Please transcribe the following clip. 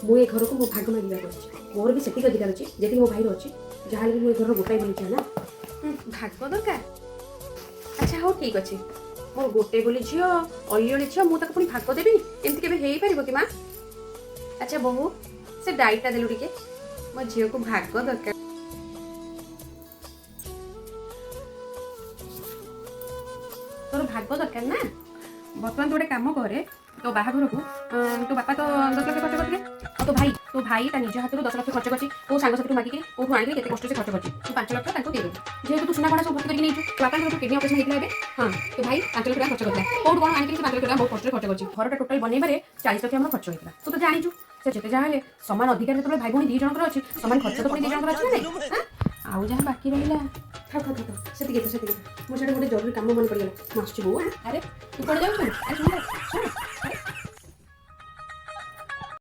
ମୁଁ ଏ ଘରକୁ ମୋ ଭାଗ ମାଗିବାକୁ ଆସିଛି। ମୋର ବି ସେତିକି ଅଧିକାର ଅଛି ଯେତିକି ମୋ ଭାଇର ଅଛି। ଯାହାହେଲେ ବି ମୁଁ ଏ ଘରର ଗୋଟାଏ ବୋଲି ଝିଅ ନା। ଭାଗ ଦରକାର? ଆଚ୍ଛା ହଉ, ଠିକ୍ ଅଛି। ମୋର ଗୋଟେ ବୋଲି ଝିଅ, ଅଲିଅଳି ଝିଅ, ମୁଁ ତାକୁ ପୁଣି ଭାଗ ଦେବିନି? ଏମିତି କେବେ ହେଇପାରିବ କି ମା? ଆଚ୍ଛା ବୋହୁ, ସେ ଡାଇଟା ଦେଲୁ ଟିକେ, ମୋ ଝିଅକୁ ଭାଗ ଦରକାର। ତୋର ଭାଗ ଦରକାର ନା? ବର୍ତ୍ତମାନ ତୁ ଗୋଟେ କାମ କରେ। ତୋ ବାହାଘରକୁ ତୋ ବାପା ତ 10 ଲକ୍ଷ ଖର୍ଚ୍ଚ କରିଥିଲେ ଆଉ ତୋ ଭାଇ ତା ନିଜ ହାତରୁ 10 ଲକ୍ଷ ଖର୍ଚ୍ଚ କରିଛି। କୋଉ ସାଙ୍ଗସାଥିରୁ ମାଗିକି, କୋଉଠୁ ଆଣିକି, କେତେ କଷ୍ଟ ସେ ଖର୍ଚ୍ଚ କରିଛି। ତୁ 5 ଲକ୍ଷ ତାଙ୍କୁ ଦେଇଦେବୁ, ଯେହେତୁ ତୁ ସୁନା ଗହଣା ସବୁ ଭର୍ତ୍ତି କରିକି ନେଇଛୁ। ତୋ ବାପାଙ୍କର ଯୋଉ କିଡନୀ ଅପରେସନ ହେଇଥିଲା ଏବେ, ହଁ, ତୋ ଭାଇ 5 ଲକ୍ଷ ଟଙ୍କା ଖର୍ଚ୍ଚ କରିଥିଲା। କୋଉଠୁ କ'ଣ ଆଣିକି ସେ 5 ଲକ୍ଷ ଟଙ୍କା ବହୁତ କଷ୍ଟରେ ଖର୍ଚ୍ଚ କରିଛି। ଘରଟା ଟୋଟାଲ ବନେଇବାରେ 40 ଲକ୍ଷ ଆମର ଖର୍ଚ୍ଚ ହେଇଥିଲା, ତୁ ତ ଜାଣିଛୁ। ସେ ଯେତେ ଯାହା ହେଲେ ସମାନ ଅଧିକାର ଯେତେବେଳେ ଭାଇ ଭଉଣୀ ଦି ଜଣଙ୍କର ଅଛି, ସମାନ ଖର୍ଚ୍ଚ ତ ପୁଣି ଦି ଜଣଙ୍କର ଅଛି ନା ନାଇଁ? ଆଁ? ଆଉ ଯାହା ବାକି ରହିଲା। ଥାଉ ଥାଉ ଥାଉ ଥାଉ, ସେତିକି ତ, ସେତିକି ତ। ମୋର ସେଇଟା ଗୋଟେ ଜରୁରୀ କାମ ମନେ ପଡ଼ିଗଲା। ମୁଁ ଆସୁଛି ବୋଉ। ଆଁ? ଆରେ, ତୁ କୁଆଡ଼େ ଯାଉଛୁ? ଆରେ ଶୁଣ, ଶୁଣ।